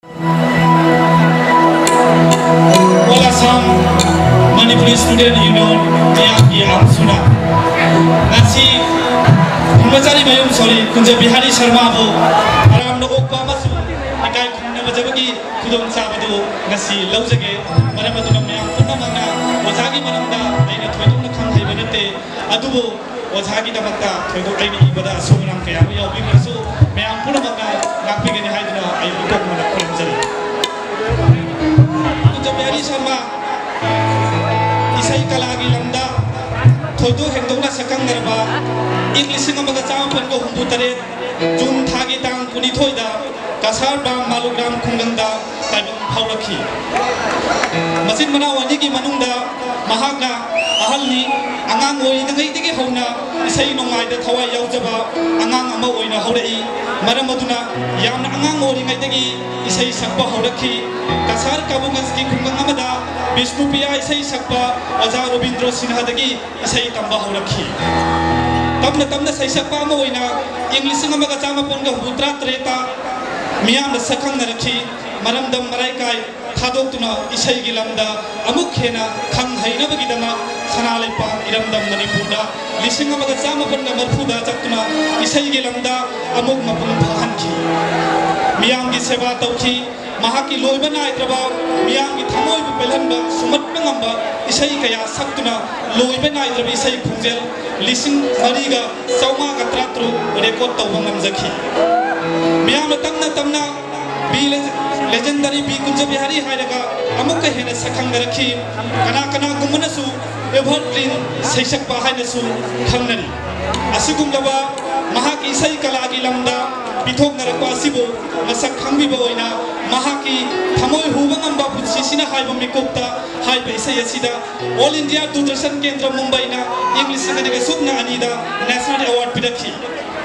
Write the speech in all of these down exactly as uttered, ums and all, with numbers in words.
All Assam Manipuri Student Union ꯃꯌꯥꯝꯒꯤ ꯑꯥꯝꯁꯨꯅ ꯉꯁꯤ ꯈꯨꯟꯃꯆꯥꯔꯤ ꯃꯌꯨꯝ, sorry, ꯀꯨꯟꯖ ꯕꯤꯍꯥꯔꯤ ꯁꯔꯃꯥꯕꯨ ꯇꯔꯥꯝꯅ ꯑꯣꯛꯄ ꯑꯃꯁꯨꯡ ꯏꯀꯥꯏ ꯈꯨꯝꯅꯕꯖꯕꯒꯤ ꯈꯨꯗꯣꯡꯆꯥꯕꯗꯨ ꯉꯁꯤ ꯂꯧꯖꯒꯦ꯫ ꯃꯔꯝ ꯑꯗꯨꯅ ꯃꯌꯥꯝ ꯄꯨꯝꯅꯃꯛꯅ ꯑꯣꯖꯥꯒꯤ ꯃꯔꯝꯗ ꯑꯩꯅ ꯊꯣꯏꯗꯣꯛꯅ ꯈꯪ ꯍꯩꯕ ꯅꯠꯇꯦ, ꯑꯗꯨꯕꯨ ꯑꯣꯖꯥꯒꯤꯗꯃꯛꯇ ꯊꯣꯏꯗꯣꯛ ꯑꯩꯅ ꯏꯕꯗ ꯑꯁꯣꯏ ꯑꯔꯥꯟ ꯀꯌꯥ ꯑꯃ ꯌꯥꯎꯕꯤꯔꯕꯁꯨ ꯃꯌꯥꯝ ꯄꯨꯝꯅꯃꯛꯅ ꯉꯥꯛꯄꯤꯒꯅꯤ ꯍꯥꯏꯗꯨꯅ ꯑꯩ ꯏꯀꯣꯛ ꯃꯅ ꯈꯨꯔꯨꯝꯖꯔꯤ꯫ ꯀꯨꯟꯖ ꯕꯤꯍꯥꯔꯤ ꯁꯔꯃ ꯏꯁꯩ ꯀꯂꯥꯒꯤ ꯂꯝꯗ ꯊꯣꯏꯗꯣꯛ ꯍꯦꯟꯗꯣꯛꯅ ꯁꯛꯈꯪꯅꯔꯕ, ꯏꯪ ꯂꯤꯁꯤꯡ ꯑꯃꯒ ꯆꯥꯃꯥꯄꯟꯒ ꯍꯨꯝꯐꯨ ꯇꯔꯦꯠ ꯖꯨꯟ ꯊꯥꯒꯤ ꯇꯥꯡ ꯀꯨꯟꯅꯤꯊꯣꯏꯗ ꯀꯁꯥꯔ ꯕꯥꯝ ꯃꯥꯂꯨꯒ꯭ꯔꯥꯝ ꯈꯨꯡꯒꯪꯗ ꯇꯥꯏꯕꯪ ꯐꯥꯎꯔꯛꯈꯤ꯫ ꯃꯆꯤꯟ ꯃꯅꯥꯎ ꯑꯅꯤꯒꯤ ꯃꯅꯨꯡꯗ ꯃꯍꯥꯛꯅ ꯑꯍꯜꯅꯤ꯫ ꯑꯉꯥꯡ ꯑꯣꯏꯔꯤꯉꯩꯗꯒꯤ ꯍꯧꯅ ꯏꯁꯩ ꯅꯣꯡꯃꯥꯏꯗ ꯊꯋꯥꯏ ꯌꯥꯎꯖꯕ ꯑꯉꯥꯡ ꯑꯃ ꯑꯣꯏꯅ ꯍꯧꯔꯛꯏ꯫ ꯃꯔꯝ ꯑꯗꯨꯅ ꯌꯥꯝꯅ ꯑꯉꯥꯡ ꯑꯣꯏꯔꯤꯉꯩꯗꯒꯤ ꯏꯁꯩ ꯁꯛꯄ ꯍꯧꯔꯛꯈꯤ꯫ ꯀꯁꯥꯔ ꯀꯥꯕꯨꯒꯟꯖꯀꯤ ꯈꯨꯡꯒꯪ ꯑꯃꯗ ꯕꯤꯁꯅꯨꯄ꯭ꯔꯤꯌꯥ ꯏꯁꯩ ꯁꯛꯄ ꯑꯣꯖꯥ ꯔꯣꯕꯤꯟꯗ꯭ꯔꯣ ꯁꯤꯟꯍꯥꯗꯒꯤ ꯏꯁꯩ ꯇꯝꯕ ꯍꯧꯔꯛꯈꯤ꯫ ꯇꯞꯅ ꯇꯞꯅ ꯁꯩꯁꯛꯄ ꯑꯃ ꯑꯣꯏꯅ ꯏꯪ ꯂꯤꯁꯤꯡ ꯑꯃꯒ ꯆꯥꯃꯥꯄꯟꯒ ꯍꯨꯝꯐꯨꯇꯔꯥ ꯇꯔꯦꯠꯇ ꯃꯤꯌꯥꯝꯅ ꯁꯛꯈꯪꯅꯔꯛꯈꯤ꯫ ꯃꯔꯝꯗꯝ ꯃꯔꯥꯏ ꯀꯥꯏ ꯊꯥꯗꯣꯛꯇꯨꯅ ꯏꯁꯩꯒꯤ ꯂꯝꯗ ꯑꯃꯨꯛ ꯍꯦꯟꯅ ꯈꯪ ꯍꯩꯅꯕꯒꯤꯗꯃꯛ ꯁꯅꯥ ꯂꯩꯄꯥꯛ ꯏꯔꯝꯗꯝ ꯃꯅꯤꯄꯨꯔꯗ ꯂꯤꯁꯤꯡ ꯑꯃꯒ ꯆꯥꯃꯥꯄꯟꯒ ꯃꯔꯤꯐꯨꯗ ꯆꯠꯇꯨꯅ ꯏꯁꯩꯒꯤ ꯂꯝꯗ ꯑꯃꯨꯛ ꯃꯄꯨꯡ ꯐꯥꯍꯟꯈꯤ꯫ ꯃꯤꯌꯥꯝꯒꯤ ꯁꯦꯕꯥ ꯇꯧꯈꯤ꯫ ꯃꯍꯥꯛꯀꯤ ꯂꯣꯏꯕ ꯅꯥꯏꯗ꯭ꯔꯕ, ꯃꯤꯌꯥꯝꯒꯤ ꯊꯃꯣꯏꯕꯨ ꯄꯦꯜꯍꯟꯕ, ꯁꯨꯝꯍꯠꯄ ꯉꯝꯕ ꯏꯁꯩ ꯀꯌꯥ ꯁꯛꯇꯨꯅ ꯂꯣꯏꯕ ꯅꯥꯏꯗ꯭ꯔꯕ ꯏꯁꯩ ꯈꯣꯡꯖꯦꯜ ꯂꯤꯁꯤꯡ ꯃꯔꯤꯒ ꯆꯥꯝꯃꯉꯥꯒ ꯇꯔꯥꯇꯔꯨꯛ ꯔꯦꯀꯣꯔꯗ ꯇꯧꯕ ꯉꯝꯖꯈꯤ꯫ ꯃꯤꯌꯥꯝꯅ ꯇꯞꯅ ꯇꯞꯅ ꯕꯤ ꯂꯦꯖ-, ꯂꯦꯖꯦꯟꯗꯔꯤ ꯕꯤ ꯀꯨꯟꯖ ꯕꯤꯍꯥꯔꯤ ꯍꯥꯏꯔꯒ ꯑꯃꯨꯛꯀ ꯍꯦꯟꯅ ꯁꯛꯈꯪꯅꯔꯛꯈꯤ꯫ ꯀꯅꯥ ꯀꯅꯥꯒꯨꯝꯕꯅꯁꯨ ꯑꯦꯚꯔꯒ꯭ꯔꯤꯟ ꯁꯩꯁꯛꯄ ꯍꯥꯏꯅꯁꯨ ꯈꯪꯅꯔꯤ꯫ ꯑꯁꯤꯒꯨꯝꯂꯕ ꯃꯍꯥꯛꯀꯤ ꯏꯁꯩ ꯀꯂꯥꯒꯤ ꯂꯝꯗ ꯄꯤꯊꯣꯛꯅꯔꯛꯄ ꯑꯁꯤꯕꯨ ꯃꯁꯛ ꯈꯪꯕꯤꯕ ꯑꯣꯏꯅ ꯃꯍꯥꯛꯀꯤ ꯊꯃꯣꯏ ꯍꯨꯕ ꯉꯝꯕ ꯄꯨꯟꯁꯤꯁꯤꯅ ꯍꯥꯏꯕ ꯃꯤꯀꯨꯞꯇ ꯍꯥꯏꯕ ꯏꯁꯩ ꯑꯁꯤꯗ ꯑꯣꯜ ꯏꯟꯗꯤꯌꯥ ꯗꯨꯔꯗꯔꯁꯟ ꯀꯦꯟꯗ꯭ꯔ ꯃꯨꯝꯕꯩꯅ ꯏꯪ ꯂꯤꯁꯤꯡ ꯑꯅꯤꯒ ꯁꯨꯞꯅ ꯑꯅꯤꯗ ꯅꯦꯁꯅꯦꯜ ꯑꯦꯋꯥꯔꯗ ꯄꯤꯔꯛꯈꯤ꯫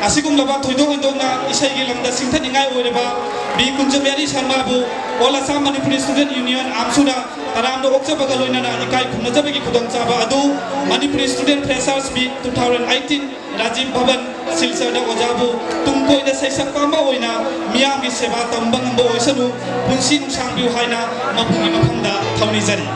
ꯑꯁꯤꯒꯨꯝꯂꯕ ꯊꯣꯏꯗꯣꯛ ꯍꯦꯟꯗꯣꯛꯅ ꯏꯁꯩꯒꯤ ꯂꯝꯗ ꯁꯤꯡꯊꯅꯤꯡꯉꯥꯏ ꯑꯣꯏꯔꯕ ꯕꯤ ꯀꯨꯟꯖꯕꯤꯍꯥꯔꯤ ꯁꯔꯃꯥꯕꯨ all Assam Manipuri student union, ꯑꯥꯝꯁꯨꯅ ꯇꯔꯥꯝꯅ ꯑꯣꯛꯆꯕꯒ ꯂꯣꯏꯅꯅ ꯏꯀꯥꯏ ꯈꯨꯝꯅꯖꯕꯒꯤ ꯈꯨꯗꯣꯡꯆꯥꯕ ꯑꯗꯨ Manipuri student freshers meet two thousand eighteen Rajiv Bhavan ꯁꯤꯜꯆꯔꯗ ꯑꯣꯖꯥꯕꯨ ꯇꯨꯡ ꯀꯣꯏꯅ ꯁꯩꯁꯛꯄ ꯑꯃ ꯑꯣꯏꯅ ꯃꯤꯌꯥꯝꯒꯤ ꯁꯦꯕꯥ ꯇꯧꯕ ꯉꯝꯕ ꯑꯣꯏꯁꯅꯨ, ꯄꯨꯟꯁꯤ ꯅꯨꯡꯁꯥꯡꯕꯤꯌꯨ ꯍꯥꯏꯅ ꯃꯄꯨꯒꯤ ꯃꯐꯝꯗ ꯊꯧꯅꯤꯖꯔꯤ꯫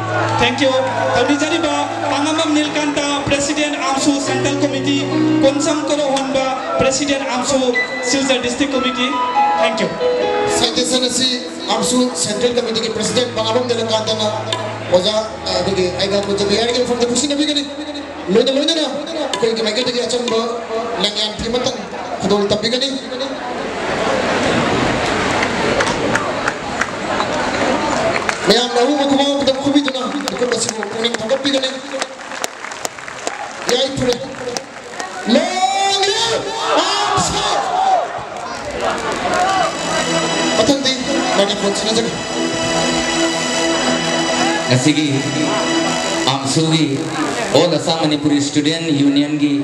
Thank you. ꯊꯧꯅꯤꯖꯔꯤꯕ ꯄꯥꯉꯝꯕꯝ ꯅꯤꯜꯀꯥꯟꯇ, President ꯑꯥꯝꯁꯨ Central Committee, Konsam ꯀꯣꯔꯧꯍꯟꯕ, President ꯑꯥꯝꯁꯨ Silchar District Committee. Thank you. Citation ꯑꯁꯤ ꯑꯥꯝꯁꯨ Central Committeeꯒꯤ President ꯄꯥꯉꯝꯕꯝ ꯅꯤꯜꯀꯥꯟꯇꯅ ꯑꯣꯖꯥ, ꯑ, ꯑꯩꯈꯣꯏꯒꯤ ꯑꯩꯒ ꯄꯨꯟꯖꯕꯤ ꯍꯥꯏꯔꯒ ꯃꯐꯝꯗ ꯈꯨꯠꯁꯤꯟꯅꯕꯤꯒꯅꯤ꯫ ꯂꯣꯏꯅ ꯂꯣꯏꯅꯅ ꯑꯩꯈꯣꯏꯒꯤ ꯃꯥꯏꯀꯩꯗꯒꯤ ꯑꯆꯝꯕ ꯂꯪꯌꯥꯟ ꯐꯤ ꯑꯃꯇꯪ ꯈꯨꯗꯣꯜ ꯇꯝꯕꯤꯒꯅꯤ꯫ ꯃꯌꯥꯝꯅ ꯑꯍꯨꯝ ꯈꯨꯕꯥꯛ ꯑꯃꯇꯪ ꯈꯨꯕꯤꯗꯨꯅ ꯃꯤꯀꯨꯞ ꯑꯁꯤꯕꯨ ꯄꯨꯛꯅꯤꯡ ꯊꯧꯒꯠꯄꯤꯒꯅꯤ꯫ ꯌꯥꯏꯐꯔꯦ꯫ Long live ꯑꯥꯝꯁꯨ! ꯃꯊꯪꯗꯤ microphone ꯁꯤꯟꯅꯖꯒꯦ꯫ ꯉꯁꯤꯒꯤ ꯑꯥꯝꯁꯨꯒꯤ, All Assam Manipuri Student Unionꯒꯤ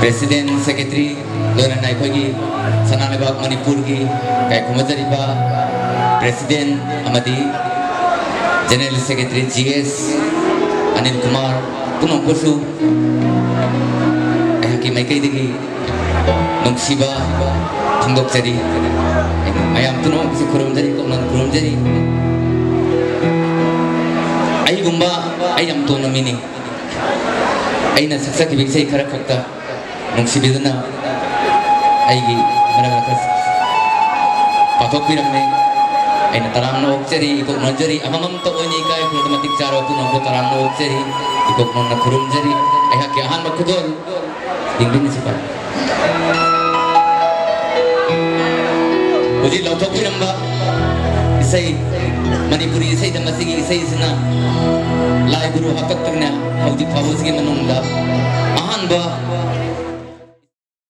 President, Secretary, ꯂꯣꯏꯅꯅ ꯑꯩꯈꯣꯏꯒꯤ ꯁꯅꯥ ꯂꯩꯕꯥꯛ ꯃꯅꯤꯄꯨꯔꯒꯤ ꯀꯥꯏꯈꯨꯝꯅꯖꯔꯤꯕ President ꯑꯃꯗꯤ General Secretary ꯖꯤ ꯑꯦꯁ ꯑꯅꯤꯜ ꯀꯨꯃꯥꯔ ꯄꯨꯝꯅꯃꯛꯄꯨꯁꯨ ꯑꯩꯍꯥꯛꯀꯤ ꯃꯥꯏꯀꯩꯗꯒꯤ ꯅꯨꯡꯁꯤꯕ ꯐꯣꯡꯗꯣꯛꯆꯔꯤ꯫ ꯃꯌꯥꯝ ꯄꯨꯝꯅꯃꯛꯄꯨꯁꯨ ꯈꯨꯔꯨꯝꯖꯔꯤ, ꯀꯣꯛꯅ ꯈꯨꯔꯨꯝꯖꯔꯤ꯫ ꯑꯩꯒꯨꯝꯕ, ꯑꯩ ꯌꯥꯝ ꯇꯣꯟꯕ ꯃꯤꯅꯤ꯫ ꯑꯩꯅ ꯁꯛꯆꯈꯤꯕ ꯏꯁꯩ ꯈꯔ ꯈꯛꯇ ꯅꯨꯡꯁꯤꯕꯤꯗꯨꯅ ꯑꯩꯒꯤ ꯃꯔꯛ ꯃꯔꯛꯇ ꯄꯥꯊꯣꯛꯄꯤꯔꯝꯃꯤ꯫ ꯑꯩꯅ ꯇꯔꯥꯝꯅ ꯑꯣꯛꯆꯔꯤ, ꯏꯀꯣꯛ ꯅꯣꯟꯖꯔꯤ꯫ ꯑꯃꯃꯝꯇ ꯑꯣꯏꯅ ꯏꯀꯥꯏ ꯈꯨꯝꯅꯗ ꯃꯇꯤꯛ ꯆꯥꯔꯕ ꯄꯨꯝꯅꯃꯛꯄꯨ ꯇꯔꯥꯝꯅ ꯑꯣꯛꯆꯔꯤ, ꯏꯀꯣꯛ ꯅꯣꯟꯅ ꯈꯨꯔꯨꯝꯖꯔꯤ꯫ ꯑꯩꯍꯥꯛꯀꯤ ꯑꯍꯥꯟꯕ ꯈꯨꯗꯣꯜ ꯂꯤꯡꯕꯤꯅꯤꯁꯤ ꯄꯥꯏ꯫ ꯍꯧꯖꯤꯛ ꯂꯥꯎꯊꯣꯛꯄꯤꯔꯝꯕ ꯏꯁꯩ, ꯃꯅꯤꯄꯨꯔꯤ ꯏꯁꯩꯗ ꯃꯁꯤꯒꯤ ꯏꯁꯩꯁꯤꯅ ꯂꯥꯏ ꯒꯨꯔꯨ ꯍꯥꯛꯇꯛꯇꯅ ꯍꯧꯖꯤꯛ ꯐꯥꯎꯕꯁꯤꯒꯤ ꯃꯅꯨꯡꯗ ꯑꯍꯥꯟꯕ